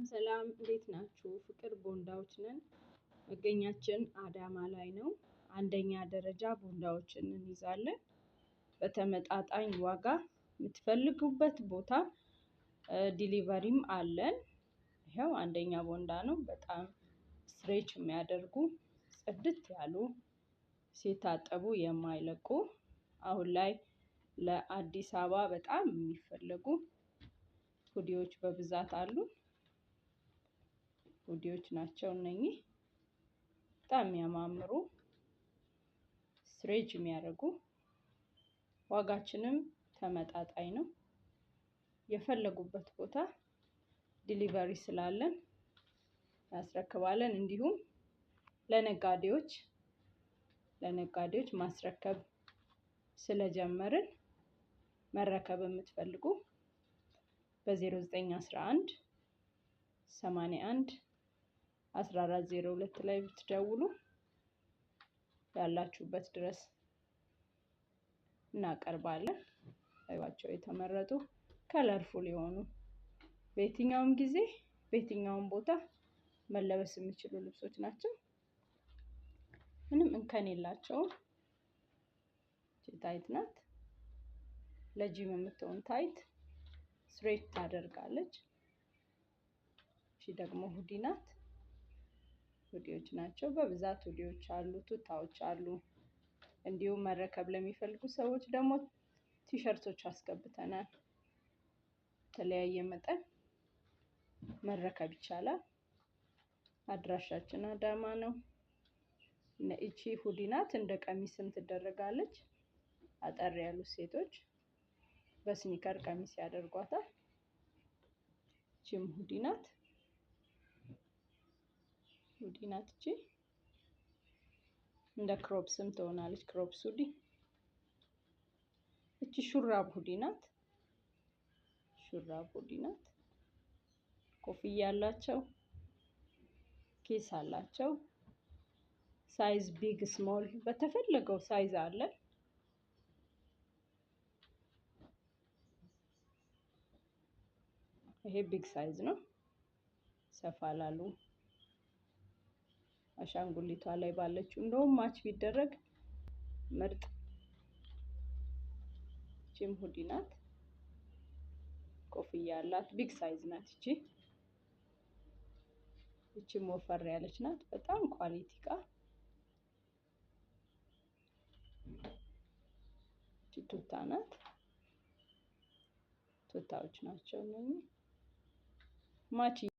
ሰላም እንዴት ናችሁ? ፍቅር ቦንዳዎች ነን። መገኛችን አዳማ ላይ ነው። አንደኛ ደረጃ ቦንዳዎችን እንይዛለን። በተመጣጣኝ ዋጋ የምትፈልጉበት ቦታ delivery ም አለን። ይኸው አንደኛ ቦንዳ ነው። በጣም stretch የሚያደርጉ፣ ጽድት ያሉ፣ ሲታጠቡ የማይለቁ፣ አሁን ላይ ለአዲስ አበባ በጣም የሚፈለጉ hoodie ዎች በብዛት አሉ። Hoodie ዎች ናቸው እነኚህ፣ በጣም የሚያማምሩ፣ stretch የሚያደርጉ፣ ዋጋችንም ተመጣጣኝ ነው። የፈለጉበት ቦታ delivery ስላለን ያስረክባለን። እንዲሁም ለነጋዴዎች ማስረከብ ስለጀመርን መረከብ የምትፈልጉ በ0911 81 1402 ላይ ብትደውሉ ያላችሁበት ድረስ እናቀርባለን። እዩዋቸው፣ የተመረጡ colorful የሆኑ፣ በየትኛውም ጊዜ በየትኛውም ቦታ መለበስ የሚችሉ ልብሶች ናቸው። ምንም እንከን የላቸውም። Tight ናት። ለጂም የምትሆን tight፣ stretch ታደርጋለች። እቺ ደግሞ hoodie ናት። Hoodie ዎች ናቸው። በብዛት hoodie ዎች አሉ፣ ቱታዎች አሉ። እንዲሁም መረከብ ለሚፈልጉ ሰዎች ደግሞ ቲሸርቶች አስገብተናል። የተለያየ መጠን መረከብ ይቻላል። አድራሻችን አዳማ ነው። እቺ hoodie ናት። እንደ ቀሚስም ትደረጋለች። አጠር ያሉ ሴቶች በ sneaker ቀሚስ ያደርጓታል። እቺም hoodie ናት። Hoodie ናት እቺ። እንደ crops ም ትሆናለች። Crops hoodie። እቺ ሹራብ hoodie ናት። ሹራብ hoodie ናት። ኮፍያ አላቸው። ኪስ አላቸው። Size big፣ small በተፈለገው size አለ። ይሄ big size ነው። ሰፋ ላሉ አሻንጉሊቷ ላይ ባለችው እንደውም match ቢደረግ ምርጥ። እቺም hoodie ናት። ኮፍያ አላት። Big size ናት እቺ። እቺም ወፈር ያለች ናት። በጣም quality እቃ። እቺ ቱታ ናት። ቱታዎች ናቸው እነኚህ match